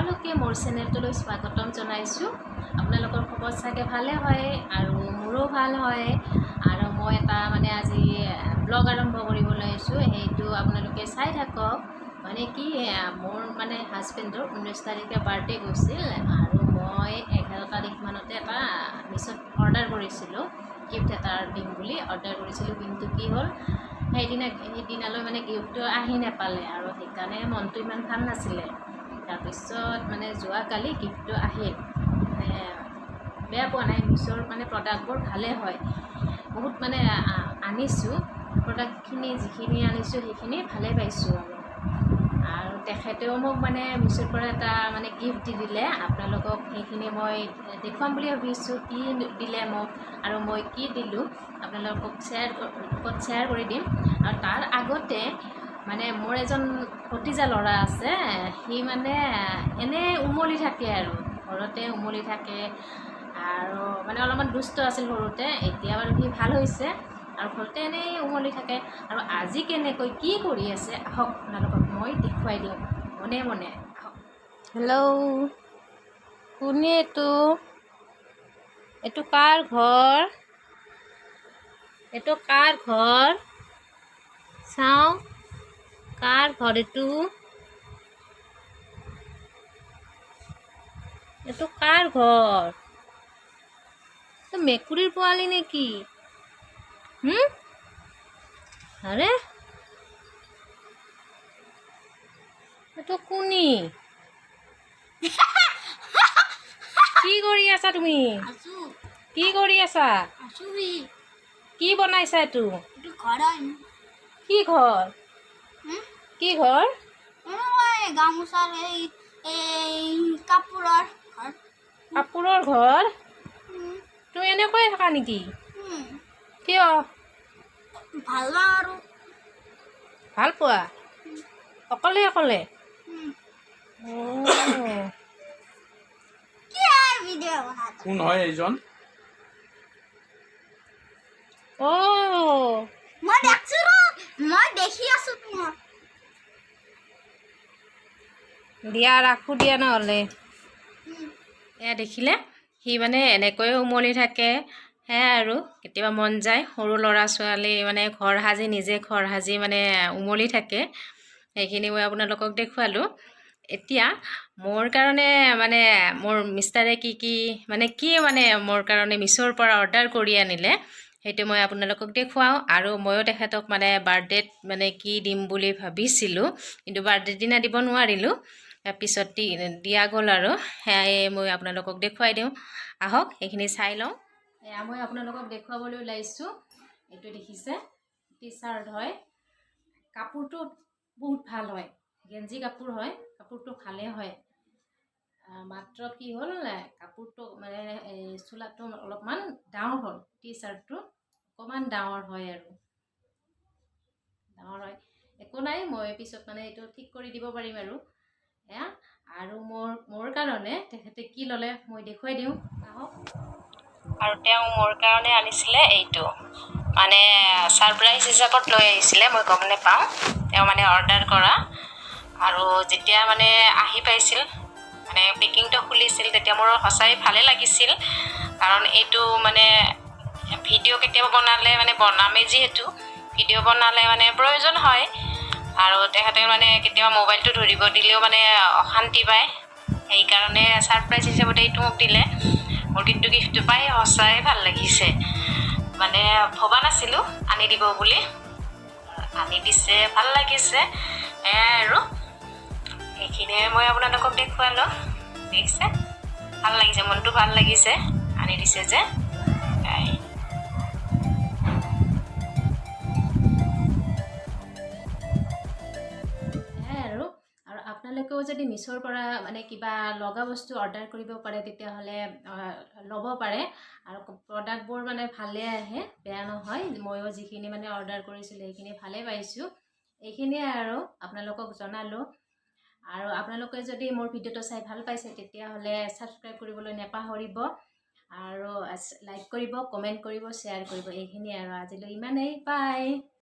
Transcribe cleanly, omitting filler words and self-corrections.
সকলোকে মোৰ চেনেলটোলৈ স্বাগতম জনাইছোঁ। আপোনালোকৰ খবৰ চাগে ভালে হয় আৰু মোৰো ভাল হয়। আৰু মই এটা মানে আজি ব্লগ আৰম্ভ কৰিব লৈছোঁ, সেইটো আপোনালোকে চাই থাকক। মানে কি, মোৰ মানে হাজবেণ্ডৰ 19 তাৰিখে বাৰ্থডে গৈছিল আৰু মই 11 তাৰিখ মানতে এটা মিছত অৰ্ডাৰ কৰিছিলোঁ, গিফ্ট এটা দিম বুলি অৰ্ডাৰ কৰিছিলোঁ। কিন্তু কি হ'ল, সেইদিনালৈ মানে গিফ্টটো আহি নাপালে আৰু সেইকাৰণে মনটো ইমান ভাল নাছিলে। তাৰপিছত মানে যোৱাকালি গিফ্টটো আহিল। মানে বেয়া পোৱা নাই, মিছ'ৰ মানে প্ৰডাক্টবোৰ ভালেই হয়। বহুত মানে আনিছোঁ প্ৰডাক্টখিনি, যিখিনি আনিছোঁ সেইখিনি ভালেই পাইছোঁ। আৰু তেখেতেও মোক মানে মিছ'ৰ পৰা এটা মানে গিফ্ট দি দিলে। আপোনালোকক সেইখিনি মই দেখুৱাম বুলি ভাবিছোঁ, কি দিলে মোক আৰু মই কি দিলোঁ, আপোনালোকক শ্বেয়াৰ কৰি দিম। আৰু তাৰ আগতে মানে মোৰ এজন ভতিজা ল'ৰা আছে, সি মানে এনেই উমলি থাকে আৰু ঘৰতে উমলি থাকে আৰু মানে অলপমান দুষ্ট আছিল সৰুতে, এতিয়া বাৰু সি ভাল হৈছে আৰু ঘৰতে এনেই উমলি থাকে। আৰু আজি কেনেকৈ কি কৰি আছে আহক আপোনালোকক মই দেখুৱাই দিওঁ মনে মনে আহক। হেল্ল', কোনে এইটো? এইটো কাৰ ঘৰ? এইটো কাৰ ঘৰ? চাওঁ, কাৰ ঘৰ এইটো? এইটো কাৰ ঘৰ? এইটো মেকুৰীৰ পোৱালি নেকি? আৰে, এইটো কোনি? কি কৰি আছা তুমি? আছো। কি কৰি আছা? আছো। কি বনাইছা এইটো? এইটো ঘৰ। কি ঘৰ? কি ঘৰ? গামোচাৰ এই এই কাপোৰৰ ঘৰ। কাপোৰৰ ঘৰ? তুমি এনেকৈয়ে থাকা নেকি? কিয়? ভাল পাওঁ আৰু। ভাল পোৱা অকলে অকলে? কি ভিডিঅ' বনাত? কোন হয় এইজন? অ'। মই দেখছো ৰ, মই দেখি আছো তোমাক। দিয়া, ৰাখোঁ দিয়া নহ'লে। এয়া দেখিলে, সি মানে এনেকৈয়ে উমলি থাকে। সেয়াই আৰু কেতিয়াবা মন যায়, সৰু ল'ৰা ছোৱালী মানে ঘৰ সাজি, নিজে ঘৰ সাজি মানে উমলি থাকে। সেইখিনি মই আপোনালোকক দেখুৱালোঁ। এতিয়া মোৰ কাৰণে মানে মোৰ মিষ্টাৰে কি কি মানে কি মানে মোৰ কাৰণে মিছ'ৰ পৰা অৰ্ডাৰ কৰি আনিলে, সেইটো মই আপোনালোকক দেখুৱাওঁ। আৰু ময়ো তেখেতক মানে বাৰ্থডেত মানে কি দিম বুলি ভাবিছিলোঁ, কিন্তু বাৰ্থডে দিনা দিব নোৱাৰিলোঁ, পিছত দিয়া গ'ল আৰু সেয়াই মই আপোনালোকক দেখুৱাই দিওঁ। আহক, সেইখিনি চাই লওঁ। এয়া মই আপোনালোকক দেখুৱাবলৈ ওলাইছোঁ। এইটো দেখিছে, টি চাৰ্ট হয়। কাপোৰটো বহুত ভাল হয়, গেঞ্জি কাপোৰ হয়, কাপোৰটো ভালেই হয়। মাত্ৰ কি হ'ল, কাপোৰটো মানে এই চোলাটো অলপমান ডাঙৰ হ'ল, টি চাৰ্টটো অকণমান ডাঙৰ হয় আৰু ডাঙৰ হয়। একো নাই, মই পিছত মানে এইটো ঠিক কৰি দিব পাৰিম। আৰু এয়া আৰু মোৰ কাৰণে তেখেতে কি ল'লে মই দেখুৱাই দিওঁ, আহক। আৰু তেওঁ মোৰ কাৰণে আনিছিলে এইটো, মানে ছাৰপ্ৰাইজ হিচাপত লৈ আহিছিলে, মই গম নাপাওঁ। তেওঁ মানে অৰ্ডাৰ কৰা আৰু যেতিয়া মানে আহি পাইছিল, মানে পেকিংটো খুলিছিল, তেতিয়া মোৰ সঁচাই ভালেই লাগিছিল। কাৰণ এইটো মানে ভিডিঅ' কেতিয়াবা বনালে, মানে বনামেই যিহেতু, ভিডিঅ' বনালে মানে প্ৰয়োজন হয়। আৰু তেখেতে মানে কেতিয়াবা মোবাইলটো ধৰিব দিলেও মানে অশান্তি পায়, সেইকাৰণে ছাৰপ্ৰাইজ হিচাপত এইটো মোক দিলে। মোৰ কিন্তু গিফ্টটো পাই সঁচাই ভাল লাগিছে। মানে ভবা নাছিলোঁ আনি দিব বুলি, আনি দিছে, ভাল লাগিছে। এয়াই আৰু এইখিনিয়ে মই আপোনালোকক দেখুৱালোঁ। দেখিছে, ভাল লাগিছে, মনটো ভাল লাগিছে আনি দিছে যে। এয়াই। সেয়াই আৰু আপোনালোকেও যদি মিছ'ৰ পৰা মানে কিবা লগা বস্তু অৰ্ডাৰ কৰিব পাৰে, তেতিয়াহ'লে ল'ব পাৰে। আৰু প্ৰডাক্টবোৰ মানে ভালেই আহে, বেয়া নহয়। ময়ো যিখিনি মানে অৰ্ডাৰ কৰিছিলোঁ সেইখিনি ভালেই পাইছোঁ। এইখিনিয়ে আৰু আপোনালোকক জনালোঁ। আৰু আপোনালোকে যদি মোৰ ভিডিঅ'টো চাই ভাল পাইছে, তেতিয়াহ'লে ছাবস্ক্ৰাইব কৰিবলৈ নাপাহৰিব আৰু লাইক কৰিব, কমেণ্ট কৰিব, শ্বেয়াৰ কৰিব। এইখিনিয়ে আৰু আজিলৈ ইমানেই, বাই।